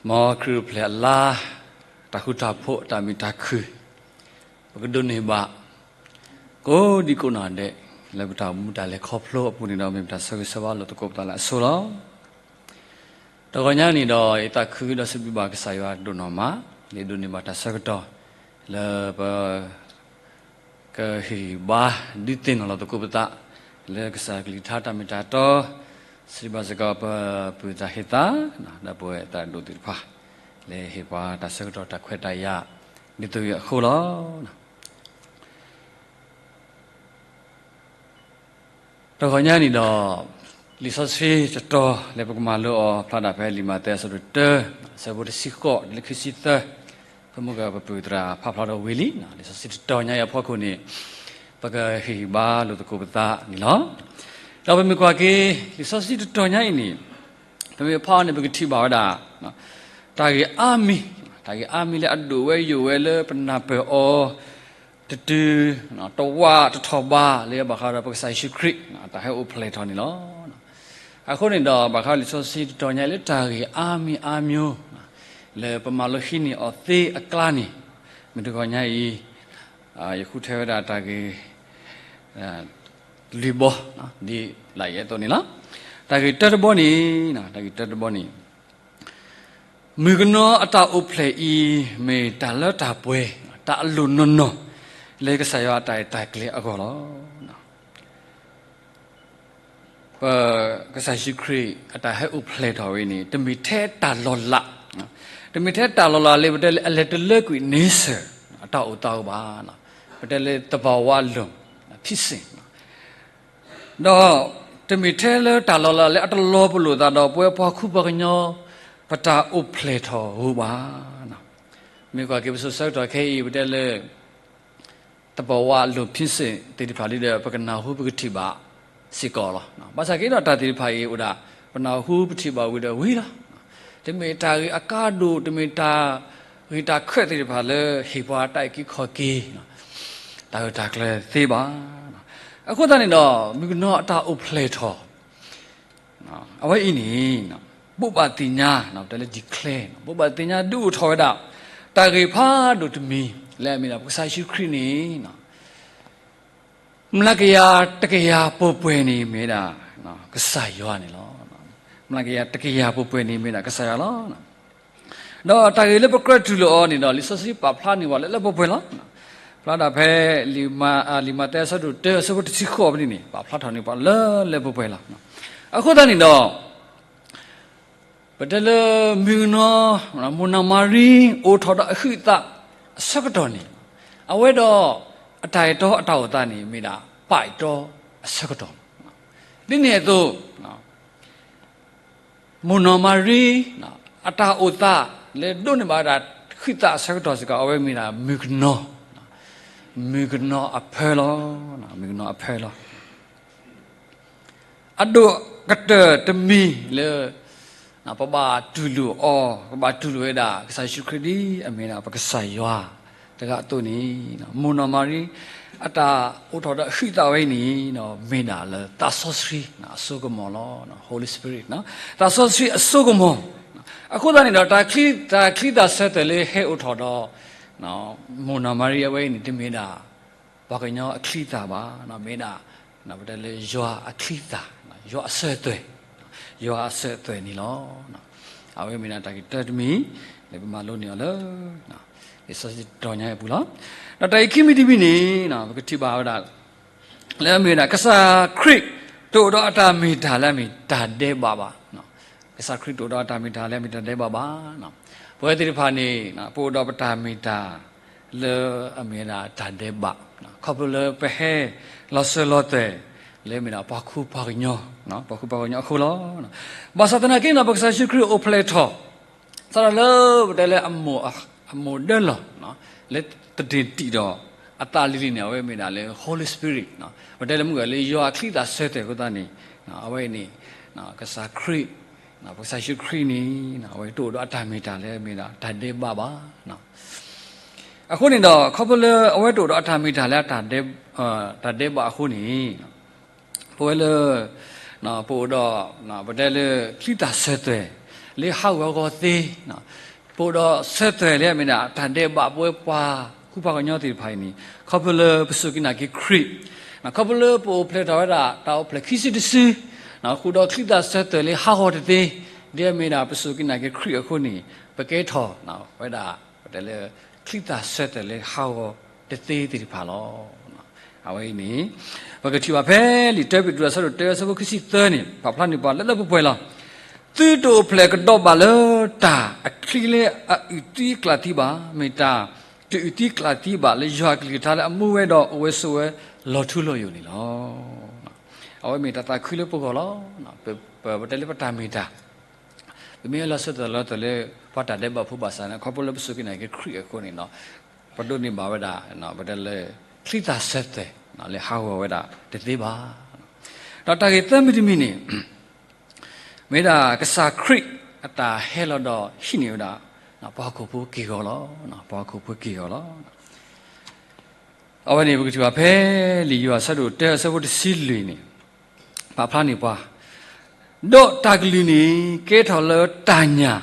မ်ခရံာ်အိၣ်ဖျဲၣ်အလါ, တၢ်ဃူတၢ်ဖိး, တၢ်မုာ်တၢ်ခုၣ်, ပကဒိးန့ၢ်ဘၣ် ကိးဒံကိးနီၢ်ဒဲး လၢပတၢ်အိၣ်မူတၢ်လဲၤခီဖျိအပူၤန့ၣ်ဒီး မ့ၢ်ပတၢ်ဆၢဂ့ၤဆၢဝါလိာ်သကိးပသးလၢအဆိလီၤ. တဂီၤညါန့ၣ်ဒီး ယသးခုဒီးစံးဘျုးဘၣ်ကစၢ်ယွၤဒိၣ်နီၢ်မး, လၢဒိးန့ၢ်ဘၣ်တၢ်ဆၢကတီၢ် လၢပ ကဟ့ၣ်ဂံၢ်ဘါဒုးသ့ၣ်နီၣ်လီၤသကိးပသး လၢကစၢ်ကလုၢ်ကထါတၢ်မ့ၢ်တၢ်တီ, စံးဘၣ်စ့ၢ်ကီးပပုၢ်သးဟ့သး, ဒီပုၢ်ဝဲၢ်သရၣ်ဒိၣ်သ့ၣ်တဖၣ် လၢဟ့ၣ်ပှၤတၢ်ဆၢကတီၢ်တၢ်ခွဲးတၢ်ယာ် ဒ်သိးအံၤအဃိလီၤ. တဂီၤညါန့ၣ်ဒီး လံာ်စီဆှံတတီၤလၢပကမၤလိအီၤ ဖျါဒၣ်ဖဲလံာ်မးသဲအဆၢဒိၣ်တၢ အဆၢဖိတဆံဃိး တုၤလၢခံဆံသၢ, ဖဲမုၢ်ဂီၤပပုၢ်သရၣ်ဖးဖျါထီၣ်ဝံၤလံ, လံာ်စီဆှံတတီၤညါအံၤအဖီခိၣ်န့ၣ် ပကဟ့ၣ်ဂံၢ်ဘါလိာ်သကိးပသးန့ၣ်လီၤ. ဒီးပမ့ၢ်ကွၢ်က့ၤ လံာ်စီဆှံတတီၤညါအံၤန့ၣ် ပမ့ၢ်ဖးအီၤန့ၣ် ပကထံၣ်ဘၣ်ဝဲဒၣ် တၢ်ဂ့ၢ်အါမံၤ, တၢ်ဂ့ၢ်အါမံၤလၢအဒိၣ်ဝဲယိာ်ဝဲလၢပနၢ်ပၢၢ်အီၤ တတုၤ တဝးတထီၣ်ဘး လၢဘၣ်ဃးဒီးပကစၢ်ယ့ၣ်ၡူးခရံာ် အတၢ်ဟဲအိၣ်ဖျဲၣ်ထီၣ်န့ၣ်လီၤ. အဃိန့ၣ်ဒီး ဘၣ်ဃးလံာ်စီဆှံတတီၤညါအံၤလၢတၢ်ဂ့ၢ်အါမံၤအါမံၤ လၢပမၤလိဟံးန့ၢ်အီၤသ့အကျါန့ၣ် မုၢ်တဂီၤညါအံၤ ယဃုထၢဝဲဒၣ်တၢ်ဂ့ၢ် လွံၢ်ဘီ ဒ်လၢယအဲၣ်အသိးန့ၣ်လီၤ. တၢ်ဂ့ၢ်တၢတဘီန့ၣ်, တၢ်ဂ့ၢ်တၢတဘီန့ၣ် မုၣ်ကနီၤအတၢ်အိၣ်ဖျဲၣ်အံၤ မ့ၢ်တၢ်လၢတၢ်ပှဲၤ တၢ်အလိၣ်နီၢ်နီၢ် လၢကစၢ်ယွၤအတၢ်ရဲၣ်တၢ်ကျဲၤအဂီၢ်လီၤ. ပကစၢ်ယ့ၣ်ၡူးခရံာ်အတၢ်ဟဲအိၣ်ဖျဲၣ်ထီၣ်ဝဲန့ၣ် တမ့ၢ်ထဲတၢ်လီၤလး, တမ့ၢ်ထဲတၢ်လီၤလးလၢပတဲလၢအလဲၤတလၢကွံာ်န့ဆၢၣ် အတၢ်အိၣ်သးဘၣ်, ပတဲလၢသဘာဝအလွန်ဖြစ်စဉ် ဒီးတမ့ၢ်ထဲလၢတၢ်လီၤလးလၢအတလီၤပလိာ်သးဒီး ပဝဲပှၤခူပှၤကညီ ပတၢ်အိၣ်ဖျဲၣ်ထီၣ်ဧိၤဘၣ်. မ့ၢ်ကွၢ်က့ၤပစိၤဆၢကတီၢ်ခဲအံၤ ပတဲလၢ သဘာဝလွန်ဖြစ်စဉ် သ့ၣ်တဖၣ်လံဒီး ပကနၢ်ဟူပကထံၣ်ဘၣ်စ့ၢ်ကီးလီၤ. ဘၣ်ဆၣ်က့ဒီးတၢ်သ့ၣ်တဖၣ်အံၤအိၣ်ဒၣ် ပနၢ်ဟူပထံၣ်ဘၣ်ဝံၤဒီးဝံၤလီၤ. တမ့ၢ်တၢ်ဂ့ၢ်အကါဒိၣ် တမ့ၢ်တၢ်ဂ့ၢ်တၢ်ခၢၣ်သ့ၣ်တဖၣ်လၢဟ့ၣ်ပှၤတၢ်အုၣ်က့ၤခီၣ်က့ၤ တၢ်ဂ့ၢ်တၢ်ကျၢၤသ့ဘၣ်. အဃိသတးန့ၣ်ဒီး မုၣ်ကနီၤအတၢ်အိၣ်ဖျဲၣ်ထီၣ် အဝဲအံၤန့ၣ် ဘိးဘၣ်သ့ၣ်ညါ ပတဲလၢ declare ဘိးဘၣ်သ့ၣ်ညါဒုးအိၣ်ထီၣ်ဝဲဒၣ် တၢ်ဂ့ၢ်ဖးဒိၣ်တမံၤ လၢအမ့ၢ်ဒၣ်ပကစၢ်ယ့ၣ်ၡူးခရံာ်န့ၣ် မျးကယၤတကယၤပှဲၤပှဲၤန့ၣ် မ့ၢ်ဒၣ်ကစၢ်ယွၤန့ၣ်လီၤ. မျးကယၤတကယၤပှဲၤပှဲၤန့ၣ် မ့ၢ်ဒၣ်ကစၢ်ယွၤလီၤ. ဒီးတၢ်ဂ့ၢ်လၢပကြၢးတူၢ်လိာ်အီၤန့ၣ်ဒီး လံာ်စီဆှံပာ်ဖျါန့ၢ်ပှၤလၢလၢပှဲၤပှဲၤလီၤ. ဖျါဒၣ်ဖဲ လံာ်မးသဲအဆၢဒိၣ်တၢ အဆၢဖိတဆံဃိးဖဲန့ၣ်န့ၣ် ပာ်ဖျါထီၣ်န့ၢ်ပှၤလၢလၢပှဲၤပှဲၤလီၤ. အဃိသတးန့ၣ်ဒီး ပတဲလၢမုၣ်ကနီၤ မိၢ်နီၢ်မၤရံ အိၣ်ထီၣ်ဒီးအဟုးအသးအဆၢကတီၢ်န့ၣ် အဝဲဒီးအတၢ်အဲၣ်တီအတၢ်အိၣ်သးန့ၣ် မ့ၢ်ဒၣ်ပၢ်အဲၣ်တီအဆၢကတီၢ် ဒ်န့ၣ်အသိး မိၢ်နီၢ်မၤရံ အတၢ်အိၣ်သးလၢဒိးန့ၢ်ဘၣ်ဝဲဒၣ်ဟုးသးအဆၢကတီၢ်စ့ၢ်ကီး အဝဲမ့ၢ်ဒၣ်မုၣ်ကနီၤ, မုၣ်ကနီၤအဖၢလီၤ, မုၣ်ကနီၤအဖၢလီၤ. အဒိၣ်ကတၢၢ်တမံၤလၢ ပဘၣ်တူၢ်လိာ်အီၤ, ပဘၣ်တူၢ်လိာ်ဝဲဒၣ် ကစၢ်ယ့ၣ်ၡူးခရံာ်ဒ်အမ့ၢ်ဒၣ်ပကစၢ်ယွၤတဂၤအသိးန့ၣ်, မိၢ်နီၢ်မၤရံ အတၢ်အိၣ်ထီၣ်ဒီးဟုးသးဝဲအံၤန့ၣ် မ့ၢ်ဒၣ်လၢသးစီဆှံအစိကမီၤလီၤ, Holy Spirit သးစီဆှံအစိကမီၤ. အဃိသတးန့ၣ်ဒီး တၢ်ချံ, တၢ်ချံသၣ်ဆၢသွဲၣ်လၢဟဲအိၣ်ထီၣ်ဒီး မိၢ်နီၢ်မၤရံအဝဲအံၤန့ၣ် တမ့ၢ်ဒၣ် ပှၤကညီအချံသၣ်ဘၣ်, မ့ၢ်ဒၣ် ပတဲလၢယွၤအချံသၣ်, ယွၤအစၢၤအသွဲၣ်, ယွၤအစၢၤအသွဲၣ်န့ၣ်လီၤ. အဝဲမ့ၢ်ဒၣ်တၢ်ဂ့ၢ်တၢတမံၤ လၢပမၤလိန့ၢ်အီၤလၢ လံာ်စီဆှံတတီၤညါအံၤအပူၤလီၤ. ဒီးတၢ်ဂ့ၢ်ခံမံၤတမံၤန့ၣ် ပကထံၣ်ဘၣ်ဝဲဒၣ် လၢအမ့ၢ်ဝဲဒၣ် ကစၢ်ခရံာ် တအိၣ်ဒီးအတၢ်မ့ၢ်တၢ်လၢအမ့ၢ်တၢ်ဒဲးဘးဘၣ်. ကစၢ်ခရံာ်တအိၣ်ဒီးအတၢ်မ့ၢ်တၢ်လၢအမ့ၢ်တၢ်ဒဲးဘးဘၣ်. ပဝဲသ့ၣ်တဖၣ်န့ၣ် ပအိၣ်ဒီးပတၢ်မ့ၢ်တၢ် လၢအမ့ၢ်ဝဲဒၣ်တၢ်ဒဲးဘး ခီဖျိလၢပဟဲလီၤစၢၤလီၤသွဲၣ် လၢအမ့ၢ်ဒၣ်ပှၤခူပှၤကညီ, ပှၤခူပှၤကညီအဃိလီၤ. ဘၣ်ဆၣ်သနာ်က့န့ၣ် ပကစၢ်ယ့ၣ်ၡူးခရံာ်အိၣ်ဖျဲၣ်ထီၣ် စးထီၣ်လၢပတဲလၢ အမိၢ်ဒၢလီၢ် လၢသန့ၤတံာ်ဒီးအသးလံၤလံၤန့ၣ် အဝဲမ့ၢ်ဒၣ်လၢ Holy Spirit ပတဲလၢမုၢ်ဂီၤလၢယွၤအချံသၣ်ဆၢသွဲၣ်အဃိသတးန့ၣ် အဝဲန့ၣ် ကစၢ်ခရံာ် ပကစၢ်ယ့ၣ်ၡူးခရံာ်န့ၣ် အဝဲတအိၣ်ဒီးအတၢ်မ့ၢ်တၢ်လၢအမ့ၢ်ဒၣ်တၢ်ဒဲးဘးဘၣ်. အဃိန့ၣ်ဒီး ခီဖျိလၢအဝဲတအိၣ်ဒီးအတၢ်မ့ၢ်တၢ်လၢ တၢ်ဒဲးဘးအဃိန့ၣ် ပဝဲလၢ ပအိၣ်ဒီး ပတဲလၢချံသၣ်ဆၢသွဲၣ် လၢဟးဂီၤအဂီၢ်သ့, ပအိၣ်ဒီးဆၢထၢၣ်လၢအမ့ၢ်ဒၣ်တၢ်ဒဲးဘးပဝဲပှၤကူပှၤကညီသ့ၣ်တဖၣ်အံၤန့ၣ် ခီဖျိလၢပစူၢ်က့ၤနာ်က့ၤခရံာ်, ခီဖျိလၢပအိၣ်ဖျဲၣ်ထီၣ်ဝဲဒၣ်တၢ်အိၣ်ဖျဲၣ်ခံစုတစု, ဃုာ်ဒီးချံသၣ်ဆၢထၢၣ်လၢဟးဂီၤတသ့, ဒ်အမ့ၢ်ဒၣ်ပစူၢ်က့ၤနာ်က့ၤခရံာ်အဃိန့ၣ် ပကဲထီၣ်ဝဲဒၣ် ပတဲလၢ ချံသၣ်ဆၢထၢၣ်လၢဟးဂီၤတသ့သ့ၣ်တဖၣ်လီၤ. အဝဲအံၤန့ၣ် ပကထံၣ်ဘၣ်ဖဲလံာ်တၢပ့းတရူးအဆၢဒိၣ်တၢအဆၢဖိခံဆံသၢန့ၣ် ပာ်ဖျါန့ၢ်ပှၤလၢလၢပှဲၤပှဲၤလီၤ. သုတအိၣ်ဖျဲၣ်ကဒီးဘၣ်လၢတၢ်အချံလၢအအုၣ်သံအကျၣ်သံဘၣ်, မ့ၢ်တၢ်တအုၣ်သံကျၣ်သံဘၣ်လၢယွၤအကလုၢ်ကထါလၢအမူဝဲဒီးအိၣ်ဝဲဆိးဝဲလီၤထူလီၤယိာ်န့ၣ်လီၤ. အဝဲမ့ၢ်တၢ်သးခုလၢပဂီၢ်လီၤ. ပ ပ ပတဲလၢပတၢ်မ့ၢ်တၢ် ပမ့ၢ်ဟဲလီၤဆၢထၢၣ်လီၤတၢ်လၢပှၤတၢ်ဒဲးဘးဖိဘၣ်ဆၣ်န့ၣ် ခီဖျိလၢပစူၢ်က့ၤနာ်က့ၤခရံာ်အဃိန့ၣ်ဒီး ပဒိးန့ၢ်ဘၣ်ဝဲဒၣ် ပတဲလၢ ချံသၣ်ဆၢထၢၣ်လၢဟးဂီၤဝဲဒၣ်တသ့ဘၣ်. ဒီးတၢ်ဂ့ၢ်သၢမံၤတမံၤန့ၣ် မ့ၢ်ဒၣ်ကစၢ်ခရံာ်အတၢ်ဟဲလီၤဒီးဟံးန့ၢ်ဝဲဒၣ် ပှၤဟီၣ်ခိၣ်ဖိက့ၢ်ဂီၤလီၤ. ပှၤဟီၣ်ခိၣ်ဖိက့ၢ်ဂီၤလီၤ. အဝဲန့ၣ်ပကထံၣ်ဘၣ်ဖဲ လံာ်ယိၤဟၣ်အဆၢဒိၣ်တၢအဆၢဖိတဆံလွံၢ်န့ၣ် ပာ်ဖျါန့ၢ်ပှၤ, ဒီးတၢ်ကလုၢ်န့ၣ် ကဲထီၣ်လၢတၢ်ညၣ်,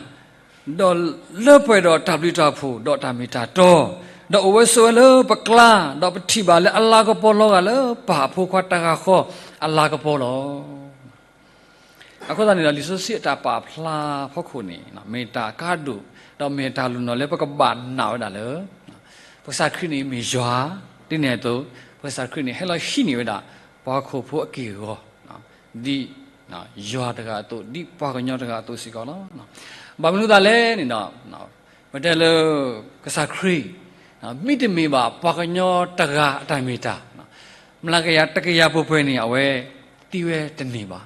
ဒီးလၢပှဲၤဒီးတၢ်ဘျုးတၢ်ဖှိၣ်, ဒီးတၢ်မ့ၢ်တၢ်တီ, ဒီးအိၣ်ဝဲဆိးဝဲလၢပကျါ, ဒီးပထံၣ်ဘၣ်လၢအလၤကပီၤလီၤဂာ်လၢပၢ်အဖိခွါတဂၤဃီအလၤကပီၤလီၤ. အဃိသတးန့ၣ်ဒီး လံာ်စီဆှံအတၢ်ပာ်ဖျါဖီခိၣ်န့ၣ် မ့ၢ်တၢ်ကါဒိၣ်, ဒီးမ့ၢ်တၢ်လူၤနီၤလၢပကဘၣ်နာ်ဝဲဒၣ်လၢ ပကစၢ်ခရံာ်န့ၣ်မ့ၢ်ယွၤ, ဒ်န့ၣ်အသိး ပကစၢ်ခရံာ်န့ၣ် ဟဲလီၤဟံးန့ၢ်ဝဲဒၣ် ပှၤဟီၣ်ခိၣ်ဖိအက့ၢ်အဂီၤ ဒ်ယွၤတဂၤအသိး, ဒ်ပှၤကညီတဂၤအသိးစ့ၢ်ကီးလီၤ. ဘၣ်မနုၤအဃိသတးလဲၣ်န့ၣ်ဒီး ပတဲလၢ ကစၢ်ခရံာ် မ့တမ့ၢ်ဘၣ်ပှၤကညီတဂၤအတၢ်မ့ၢ်တၢ်, မျးကယၤတကယၤပှဲၤပှဲၤန့ၣ် အဝဲသံဝဲတန့ၢ်ဘၣ်.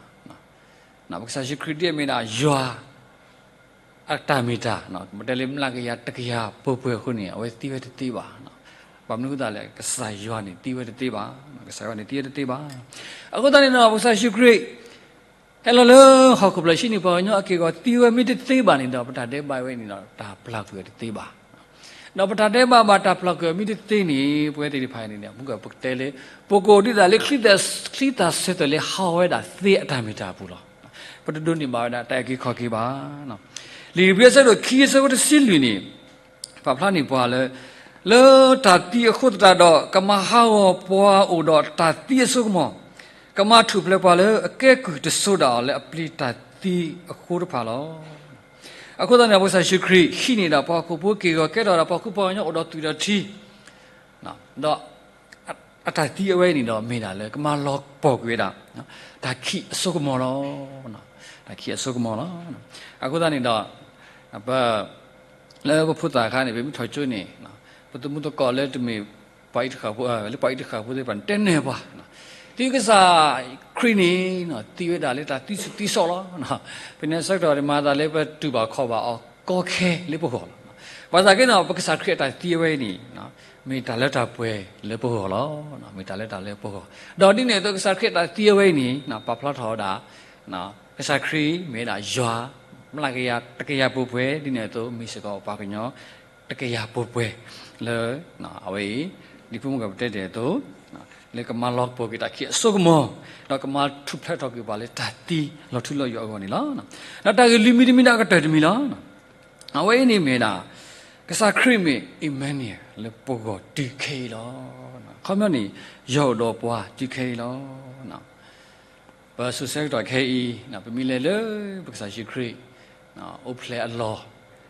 ပကစၢ်ယ့ၣ်ၡူးခရံာ်ဒ်အမ့ၢ်ဒၣ်ယွၤ အတၢ်မ့ၢ်တၢ်, ပတဲလၢမျးကယၤတကယၤပှဲၤပှဲၤအဃိန့ၣ် အဝဲသံဝဲတသ့ဘၣ်. ဘၣ်မနုၤအဃိသတးလဲၣ်, ကစၢ်ယွၤန့ၣ်သံဝဲတသ့ဘၣ်, ကစၢ်ယွၤန့ၣ်သံဝဲတသ့ဘၣ်. အဃိသတးန့ၣ်ဒီး ပကစၢ်ယ့ၣ်ၡူးခရံာ် ဟဲလီၤလၢဟီၣ်ခိၣ်ဖျၢၣ်ဟံးန့ၢ်ပှၤကညီအက့ၢ်အဂီၤသံဝဲမ့ၢ်တသ့ဘၣ်န့ၣ်ဒီး ပတၢ်ဒဲးဘးဝဲန့ၣ်ဒီး တၢ်ပျၢ်ကွံာ်အီၤတသ့ဘၣ်. ဒီးပတၢ်ဒဲးဘးဘၣ်တၢ်ပျၢ်ကွံာ်အီၤမ့ၢ်တသ့န့ၣ် ပဝဲသ့ၣ်တဖၣ်န့ၣ် ပကတဲလၢ ပကအိၣ်ဒ်သိးလၢ ချံသၣ်ဆၢထၢၣ်လၢဟးဂီၤဝဲဒၣ်သ့အတၢ်မ့ၢ်တၢ်အပူၤလီၤ. ပတဒိးန့ၢ်ဘၣ်ဝဲဒၣ်တၢ်အုၣ်က့ၤခီၣ်က့ၤဘၣ်. လံာ်ဧ့ၤဘြံၤအဆၢဒိၣ်ခံအဆၢဖိတဆံလွံၢ်န့ၣ် ပာ်ဖျါန့ၢ်ပှၤလၢ လၢတၢ်သံအဃိသတးဒီး ကမၤဟးဂီၤပှၤအိၣ်ဒီးတၢ်သံအစိကမီၤ, ကမၤထူၣ်ဖျဲးပှၤလၢအကဲကုၢ်တစိၤဒၣ်အီၤလၢအပျ့ၤတၢ်သံအဃိတဖၣ်လီၤ. အဃိသတးန့ၣ် ပကစၢ်ယ့ၣ်ၡူးခရံာ်ဟံးန့ၢ်ဒၣ်ပှၤဟီၣ်ခိၣ်ဖိက့ၢ်ဂီၤ ကဲထီၣ်ဒၣ်ပှၤကူပှၤကညီအိၣ်ဒီးသွံၣ်ဒီးထံ ဒီး အတၢ်သံအဝဲအံၤန့ၣ်ဒီး မ့ၢ်ဒၣ်လၢကမၤလီၤပှီၢ်ကွံာ်ဝဲဒၣ် တၢ်ခံးအစိကမီၤလီၤ. တၢ်ခံးအစိကမီၤလီၤ. အဃိသတးန့ၣ်ဒီး ပ လၢပဖိသၣ်အခါန့ၣ် ပမ့ၢ်ထီၣ်ကၠိန့ၣ် ပသမူသကိးလၢတမ့ၢ်ပှၤအံၤတဃၣ်ဖိ လၢပှၤအံၤတဃၣ်ဖိသ့ၣ်တဖၣ်န့ၣ် တဲနၢ်ပှၤ သုကစၢ်ခရံာ်န့ၣ် သံဝဲဒၣ်လၢတၢ်သံဆူၣ်သံစီၤလီၤ. ပန့ၣ်ဆၢကတီၢ်န့ၣ် မၤသးလၢပတူၢ်ဘၣ်ခီၣ်ဘၣ်အီၤကီခဲလၢပဂီၢ်လီၤ. ဘၣ်ဆၣ်က့န့ၣ် ပကစၢ်ခရံာ်အတၢ်သံအဝဲအံၤန့ၣ် မ့ၢ်တၢ်လၢတၢ်ပှဲၤလၢပဂီၢ်လီၤ. မ့ၢ်တၢ်လၢတၢ်လၢပဂီၢ် ဒီးဒ်န့ၣ်အသိး ကစၢ်ခရံာ်အတၢ်သံအဝဲအံၤန့ၣ် ပာ်ဖျါထီၣ်ဝဲဒၣ် ကစၢ်ခရံာ်မ့ၢ်ဝဲဒၣ်ယွၤ မျးကယၤတကယၤပှဲၤပှဲၤ ဒ်န့ၣ်အသိး မ့ၢ်စ့ၢ်ကီးပှၤကညီ တကယၤပှဲၤပှဲၤလၢ အဝဲအံၤ ဒ်ဖိမုၣ်ကီၢ်ပတဲတ့ၢ်အသိး လၢကမၤလီၤပှီၢ်ကွံာ်တၢ်ခံးအစိကမီၤ ဒီးကမၤထူၣ်ဖျဲးထီၣ်ကွံာ်ပှၤလၢတၢ်သံလီၤထူလီၤယိာ်အဂီၢ်န့ၣ်လီၤ. ဒီးတၢ်ဂ့ၢ်လွံၢ်မံၤတမံၤဒီးအကတၢၢ်တမံၤလီၤ. အဝဲအံၤန့ၣ်မ့ၢ်ဒၣ် ကစၢ်ခရံာ်မ့ၢ် Emmanuel လၢပဂီၢ်တုၤခဲအံၤလီၤ. ခီပညီန့ၣ် ယွၤအိၣ်ဒီးပှၤတုၤခဲအံၤလီၤ. ပစိၤဆၢကတီၢ်ခဲအံၤ ပမ့ၢ်လဲၤလၢ ပကစၢ်ယ့ၣ်ၡူးခရံာ် အိၣ်ဖျဲၣ်အလီၢ်,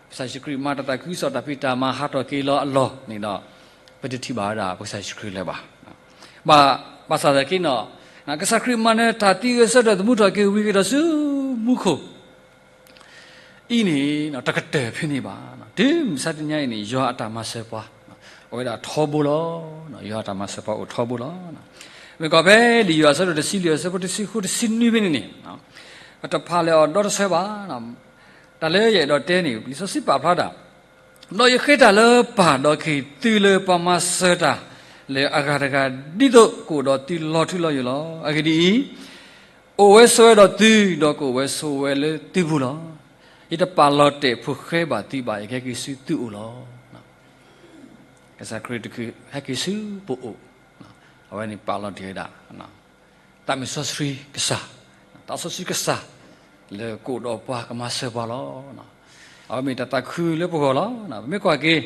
ကစၢ်ယ့ၣ်ၡူးခရံာ်မၤတၢ်သးခုကစီၣ်တၢ်ဖံးတၢ်မၤဟးထီၣ်က့ၤလီၤအလီၢ်န့ၣ်ဒီး ပတထံၣ်ဘၣ်ဝဲဒၣ်ပကစၢ်ယ့ၣ်ၡူးခရံာ်လၢၤဘၣ်. ဘၣ် ဘၣ်ဆၣ်သနာ်က့န့ၣ် ကစၢ်ခရံာ်မၤနၢၤတၢ်သံဂဲၤဆၢထၢၣ်သမူထီၣ်က့ၤဝံၤက့ၤဒီးဆူမူခိၣ် အံၤန့ၣ် တကတၢၢ်ဖဲန့ၣ်ဘၣ်. တုၤမုၢ်ဆါတနံၤအံၤန့ၣ် ယွၤအတၢ်မၤစၢၤပှၤ အိၣ်ဝဲဒၣ်ထီဘိလီၤ. ယွၤအတၢ်မၤစၢၤပှၤအိၣ်ထီဘိလီၤ. မ့ၢ်ကီးဖဲလံာ်ယိၤဟၣ်အဆၢဒိၣ်တဆံလွံၢ်အဆၢဖိတဆံဃုတဆံနွံဖဲန့ၣ်န့ၣ် ပတဖးလၢအီၤဒီတဆၢဘၣ်. တၢ်လၢယအဲၣ်ဒိးတဲန့ၣ် လံာ်စီဆှံပာ်ဖျါတၢ် ဒီးယဃ့တၢ်လၢပၢ်ဒီးက့ၤသုလၢပှၤမၤစၢၤတၢ်လၢအဂၤတဂၤ ဒ်သိးကအိၣ်ဒီးသုလီၤထူလီၤယိာ်လီၤ. အဂ့ၢ်ဒ်အံၤ, အိၣ်ဝဲဆိးဝဲဒီးသု, ဒီးကအိၣ်ဝဲဆိးဝဲလၢသုပူၤလီၤ. ယတပာ်လီၤတဲာ်ဖိဃဲဘၣ်သုဘၣ်, ယကဟဲက့ၤဆူသုအိၣ်လီၤ. ကစၢ်ခရံာ်တချုးဟဲက့ၤဆူပအိၣ်, အဝဲန့ၣ်ပာ်လီၤတဲာ်ဝဲဒၣ် သးမုၢ်စီဆှံကစၢ်, သးစီဆှံကစၢ် လၢကအိၣ်ဒီးပှၤကမၤစၢၤပှၤလီၤ. အဝဲမ့ၢ်တၢ်သးခုလၢပဂီၢ်လီၤ. ပမ့ၢ်ကွၢ်က့ၤ,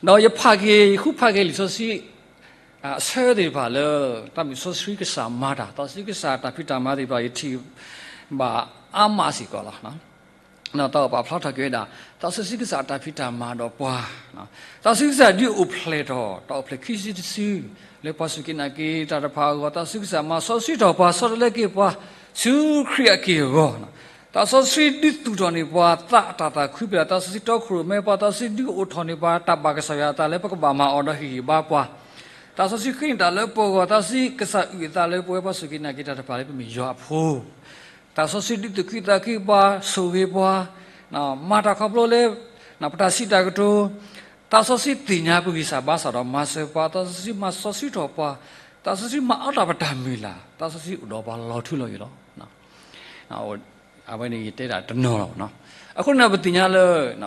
ဒီးယဖးက့ၤ ယဃုဖးက့ၤလံာ်စီဆှံ အဆၢသ့ၣ်တဖၣ်လၢ တၢ်မ့ၢ်စီဆှံကစၢ်မၤတၢ်, သးစီဆှံကစၢ်တၢ်ဖံးတၢ်မၤသ့ၣ်တဖၣ် ယထံၣ်ဘၣ်အါမးစ့ၢ်ကီးလီၤ. တၢ်အိၣ်ပာ်ဖျါထီၣ်က့ၤဝဲဒၣ် သးစီဆှံကစၢ်အတၢ်ဖံးတၢ်မၤဒီးပှၤ, သးစီဆှံကစၢ်ဒုးအိၣ်ဖျဲၣ်ထီၣ် တၢ်အိၣ်ဖျဲၣ်ခံစုတစု လၢပှၤစူၢ်က့ၤနာ်က့ၤတၢ်တဖၣ်အဂီၢ်, သးစီဆှံကစၢ်မၤစီဆှံထီၣ်ပှၤ ဆီတလဲက့ၤပှၤ ဆူခရံာ်အက့ၢ်အဂီၤ, သးစီဆှံဒုးသူၣ်ထီၣ်န့ၢ်ပှၤသးအတၢ်သးခုဖဲဒၣ်, သးစီဆှံတီခိၣ်ရိၣ်မဲပှၤ, သးစီဆှံဒုးအိၣ်ထီၣ်န့ၢ်ပှၤတၢ်ဘၣ်ကစၢ်ယွၤအသးလၢပကဘၣ်မၤအီၤဒီးဟ့ၣ်ဂံၢ်ဘါပှၤ, သးစီဆှံဃ့န့ၢ်တၢ်လၢပဂီၢ်, သးစီဆှံကစၢ်အုၣ်အသးလၢပဝဲပှၤစူၢ်က့ၤနာ်က့ၤတၢ်တဖၣ်လၢပမ့ၢ်ယွၤအဖိ သးစီဆှံဒုးသူၣ်ခုသးခုပှၤ, ဆိၣ်ဂ့ၤပှၤ, မၤတၢ်ခီဖျိလၢ ပတၢ်စံးတၢ်ကတိၤ, သးစီဆှံသ့ၣ်ညါပဂံၢ်စၢ်ဘါစၢ်ဒီးမၤစၢၤပှၤ, သးစီဆှံမၤစီဆှံထီၣ်ပှၤ, သးစီဆှံမၤအီၣ်တၢ်ပတၢ်မုၢ်လၢ်, သးစီဆှံအိၣ်ဒီးပှၤလီၤထူလီၤယိာ်လီၤ. အဝဲန့ၣ်ယတဲဒၣ်တနီၤလီၤ. အဃိန့ၣ်ဒီးပသ့ၣ်ညါလၢ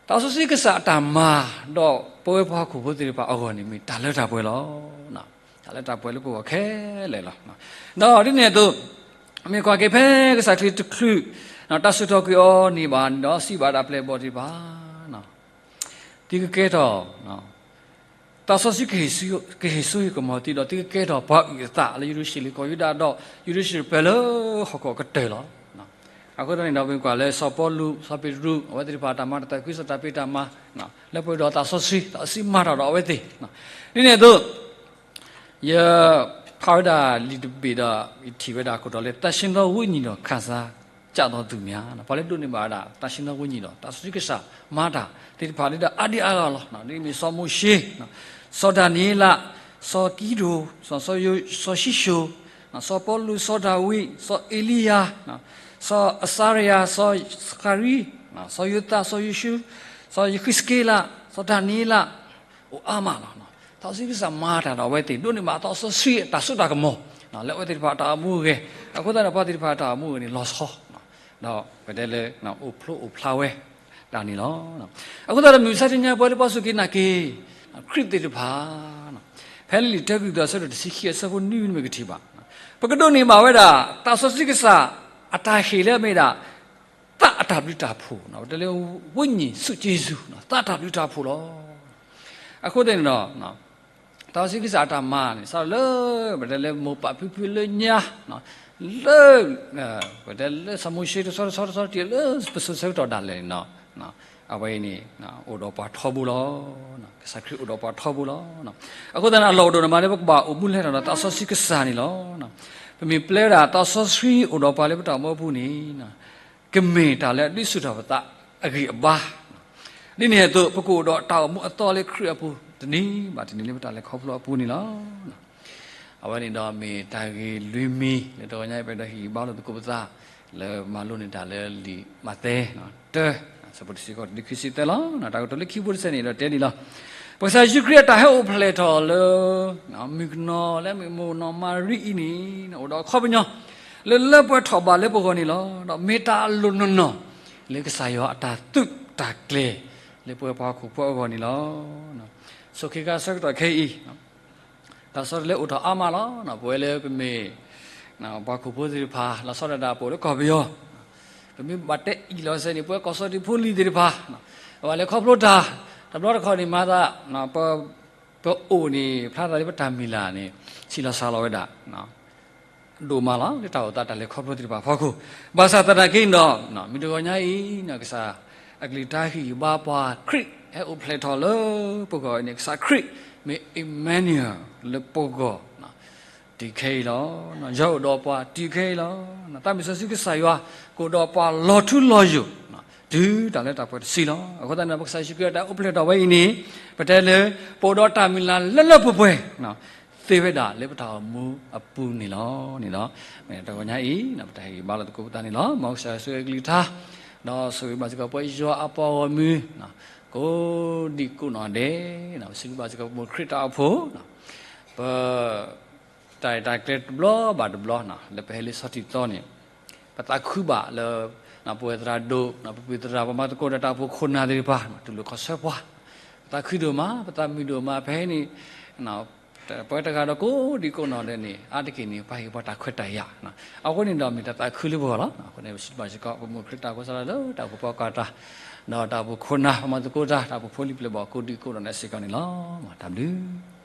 သးစီဆှံကစၢ်အတၢ်မၤ ဒီးပဝဲပှၤဟီၣ်ခိၣ်ဖိသ့ၣ်တဖၣ်အဂီၢ်န့ၣ် မ့ၢ်တၢ်လၢတၢ်ပှဲၤလီၤ. တၢ်လၢတၢ်ပှဲၤလၢပဂီၢ်ခဲလၢာ်လီၤ. ဒီးဒ်န့ၣ်အသိး မ့ၢ်ကွၢ်က့ၤဖဲကစၢ်ခရံာ်တချုး တၢ်စူၢ်ထီၣ်ကွံာ်အီၤန့ၣ်ဘၣ်ဒီး စံးဘၣ်ဒၣ်ပျဲၢ်ဘီၣ်သ့ၣ်တဖၣ် သုကကဲထီၣ် သးစီဆှံ ကဟ့ၣ်စိဟ့ၣ်ကမီၤသုဒီး သုကကဲထီၣ်ပှၤအုၣ်အသးလၢယရူၤၡလ့ၣ်ကီၢ်ယူဒၤဒီး ယရူၤၡလ့ၣ်ပၢၢ်လၢဟီၣ်ခိၣ်ကတၢၢ်လီၤ. အဃိသတးန့ၣ်ဒီး ပမ့ၢ်ကွၢ်လၢစီၤပီလူး စီၤပ့းတရူး အဝဲသ့ၣ်တဖၣ်တၢ်မၤတၢ်သးခု စီၤတၢ်ဖံးတၢ်မၤ လၢပှဲၤဒီးသးစီဆှံ သးစီဆှံမၤတၢ်ဒီးအဝဲသ့ၣ် ဒ်န့ၣ်အသိး ယဖးဝဲဒၣ်လံာ်တဘ့ၣ်ဒီး ယထံၣ်ဝဲဒၣ်ခိၣ်တီလၢ သန့်ရှင်းသောဝိညာဉ်တော် ခံစားကျသောသူများ ပှၤလၢဒိးန့ၢ်ဘၣ်ဝဲဒၣ် သန့်ရှင်းသောဝိညာဉ်တော် သးစီဆှံကစၢ်မၤတၢ်သ့ၣ်တဖၣ်လၢဒၣ်အါဒံအါဂၤလီၤ. ဒ်မ့ၢ်စီၤမိၤၡ့, စီၤဒၤနံးယ့လး, စီၤကံဒိၣ်, စီၤယိၤ, စီၤၡံၣ်ၡိၣ်, စီၤပီလူး, စီၤဒၤဝံး, စီၤအ့လံယၤ, စီၤအစါရယၤ, စီၤစခၤရံ, စီၤယိၤသး, စီၤယိၤၡူ, စီၤယဃံးစက့လး, စီၤဒၤနံးယ့လး အိၣ်အါမးလီၤ. သးစီဆှံကစၢ်မၤတၢ်ဒီးအဝဲသ့ၣ် ဒိးန့ၢ်ဘၣ်သးစီဆှံအတၢ်စိတၢ်ကမီၤ လၢအဝဲသ့ၣ်တဖၣ်အတၢ်အိၣ်မူအဂီၢ်, အဃိသတးန့ၣ် ပှၤသ့ၣ်တဖၣ်အတၢ်အိၣ်မူအဂီၢ်န့ၣ် လီၤဆီ ဒီးပတဲလၢ အိၣ်ဖျိအိၣ်ဖျါဝဲဒၣ်န့ၣ်လီၤ. အဃိသတးဒီး မုၢ်မဆါတနံၤညါ ပဝဲလၢပှၤစူၢ်က့ၤနာ်က့ၤ ခရံာ်သ့ၣ်တဖၣ် ဖဲလံာ်တၢကရံၣ်သူး အဆၢဒိၣ်တဆံခံ အဆၢဖိနွံ မ့ၢ်ကထံၣ်ဘၣ် ပကဒိးန့ၢ်ဘၣ်ဝဲဒၣ် သးစီဆှံကစၢ် အတၢ်ဟ့ၣ်လၢအမ့ၢ်ဒၣ် သးအတၢ်ဘျုးတၢ်ဖှိၣ်, ပတဲလၢ ဝိညာဉ်စုကျေးဇူး, သးအတၢ်ဘျုးတၢ်ဖှိၣ်လီၤ. အဃိသတးန့ၣ်ဒီး သးစီဆှံကစၢ်အတၢ်မၤန့ၣ် စးထီၣ်လၢ ပတဲလၢမိၢ်ပၢ်ဖံဖုလၢညါ, လၢ ပတဲလၢစီၤမိၤၡ့တဆီတဆီတဆီတုၤလၢပစိၤဆၢကတီၢ်ဒၣ်လဲာ်န့ၣ်ဒီး အဝဲအံၤန့ၣ် အိၣ်ဒီးပှၤထီဘိလီၤ. ကစၢ်ခရံာ်အိၣ်ဒီးပှၤထီဘိလီၤ. အဃိသတးန့ၣ် အလီၢ်အိၣ်ဒိၣ်န့ၣ်မးလၢပကဘၣ်အိၣ်မူလဲၤထီၣ်ဒီးသးစီဆှံကစၢ်န့ၣ်လီၤ. ပမ့ၢ်ပျဲဝဲဒၣ်သးစီဆှံအိၣ်ဒီးပှၤလၢပတၢ်အိၣ်မူအပူၤန့ၣ် ကမ့ၢ်တၢ်လၢအဒုးဆူၣ်ထီၣ်ပသးအဂံၢ်အဘါ ဒ်န့ၣ်အသိး ပကအိၣ်ဒီးတၢ်အိၣ်မူအသီလၢခရံာ်အပူၤ တနံၤဘၣ်တနံၤလၢပတၢ်လဲၤခီဖျိအပူၤန့ၣ်လီၤ. အဝဲန့ၣ်ဒီးမ့ၢ်တၢ်ဂ့ၢ်လွံၢ်မံၤ လၢတဂီၤညါအံၤ ပအဲၣ်ဒိးဟ့ၣ်ဂံၢ်ဘါလိာ်သကိးပသး လၢမၤလိန့ၢ်တၢ်လၢလံာ်မးသဲ တၢ အဆၢဖိတဆံဃိးတုၤလၢခံဆံသၢလီၤ. တၢ်ကတိၤလၢခံဖိတဆၢန့ၣ်ဒီးတဲဒ်လီၤ. ပကစၢ်ယ့ၣ်ၡူးခရံာ်အတၢ်ဟဲအိၣ်ဖျဲၣ်ထီၣ်လၢ မုၣ်ကနီၤလၢမ့ၢ်မိၢ်နီၢ်မၤရံအံၤန့ၣ် အိၣ်ဒီးအခီပညီ လၢလၢပှဲၤထီၣ်ဘၣ်လၢပဂီၢ်န့ၣ်လီၤ. ဒီးမ့ၢ်တၢ်အလိၣ်နီၢ်နီၢ် လၢကစၢ်ယွၤအတၢ်သုးတၢ်ကျဲၤ လၢပဝဲပှၤဟီၣ်ခိၣ်ဖိအဂီၢ်န့ၣ်လီၤ. ဆိးက့ၤကါဆၢကတီၢ်ခဲအံၤ တၢ်ဆီတလဲအိၣ်ထီၣ်အါမးလီၤ. ပဝဲလၢပမ့ၢ် ပှၤဟီၣ်ခိၣ်ဖိသ့ၣ်တဖၣ် လီၤဆီဒၣ်တၢ်ပအိၣ်လၢကီၢ်ပယီၤ ပမ့ၢ်ဘၣ်တဲအံၣ်လီၤစဲန့ၣ် ပဝဲကီၢ်စီၤဒံဖိလံၤသ့ၣ်တဖၣ် ပဘၣ်လဲၤခီဖျိတၢ် တဘျီတခီၣ်န့ၣ်မၤသး ပ ပအိၣ်န့ၣ် ဖျါသးလၢပတၢ်မုၢ်လၢ်န့ၣ် ဆံးလီၤစှၤလီၤဝဲဒၣ် ဒိၣ်မးလီၤ လၢတၢ်အိၣ်သးတၢ်လဲၤခီဖျိသ့ၣ်တဖၣ်အဖီခိၣ် ဘၣ်ဆၣ်သနာ်က့န့ၣ်ဒီး မ့ၢ်တဂီၤညါအံၤ ကစၢ်အကလုၢ်ကထါဟ့ၣ်ဂံၢ်ဘါပှၤ ခရံာ်ဟဲအိၣ်ဖျဲၣ်ထီၣ်လၢပဂီၢ်န့ၣ် ကစၢ်ခရံာ်မ့ၢ် Emmanuel လၢပဂီၢ် တုၤခဲအံၤလီၤ. ယွၤအိၣ်ဒီးပှၤတုၤခဲအံၤလီၤ. သးမ့ၢ်စီဆှံကစၢ်ယွၤ ကအိၣ်ဒီးပှၤလီၤထူလီၤယိာ် တုၤတၢ်လၢတၢ်ပှဲၤတဆံလီၤ. အဃိသတးန့ၣ် ပကစၢ်ယ့ၣ်ၡူးခရံာ်အတၢ်အိၣ်ဖျဲၣ်ထီၣ်ဝဲအံၤန့ၣ် ပတဲလၢ ပအိၣ်ဒီးတၢ်မုၢ်လၢ်လၢလၢပှဲၤပှဲၤ သ့ဝဲဒၣ်လၢပတၢ်အိၣ်မူအပူၤန့ၣ်လီၤ. န့ၣ်ဒီး မ့ၢ်တဂီၤညါအံၤ ပတၢ်ဟ့ၣ်ဂံၢ်ဘါလိာ်သကိးပသးန့ၣ်လီၤ. မ်ကစၢ်ယွၤဆိၣ်ဂ့ၤအကလုၢ်ကထါ ဒီးဆိၣ်ဂ့ၤဘၣ်စ့ၢ်ကီးပှၤယွၤအပှၤဂီၢ်မုၢ် ကိးဒံကိးနီၢ်ဒဲး ပစံးဘျုးဘၣ်စ့ၢ်ကီးပမိၢ်ခရံာ်တၢ်အိၣ်ဖှိၣ် ပ တၢ်ရဲၣ်တၢ်ကျဲၤတဘျီဘၣ်တဘျီ လၢပဟဲလၢဆီထံးသီန့ၣ် ပသးခုဘၣ်လၢ ပဝဲသရၣ်ဒိၣ် ပပုၢ်သရၣ် ပမၤသကိးဒီးတၢ်အိၣ်ဖှိၣ်ခိၣ်နၢ်သ့ၣ်တဖၣ် တူၢ်လိာ်ခီၣ်ဆၢပှၤ ပသးခုဒိၣ်မး ပသးမုာ်ဒိၣ်မး ပဟဲန့ၣ် ပဝဲတဂၤဒီးကိးဒံကိးနီၢ်ဒဲးန့ၣ် အါတက့ၢ်န့ၣ် ပှၤဟ့ၣ်ပှၤတၢ်ခွဲးတၢ်ယာ်, အဃိန့ၣ်ဒီးမ့ၢ်တၢ်သးခုလၢပဂီၢ်လီၤ. အဃိန့ၣ် ပစံးဘျုးစ့ၢ်ကီး ပမုၢ်ခရံာ်တၢ်အိၣ်ဖှိၣ်စးထီၣ်လၢတၢ်အိၣ်ဖှိၣ်ပှၤကီၢ်တၢ်, ဒီးတၢ်အိၣ်ဖှိၣ်ခိၣ်နၢ် ပမၤသကိးတၢ် တၢ်အိၣ်ဖှိၣ်ဖိလံၤပျဲၢ်ဘီၣ်ကိးဒံကိးနီၢ်ဒဲးစ့ၢ်ကီးန့ၣ်လီၤ. တၢ်ဘျုး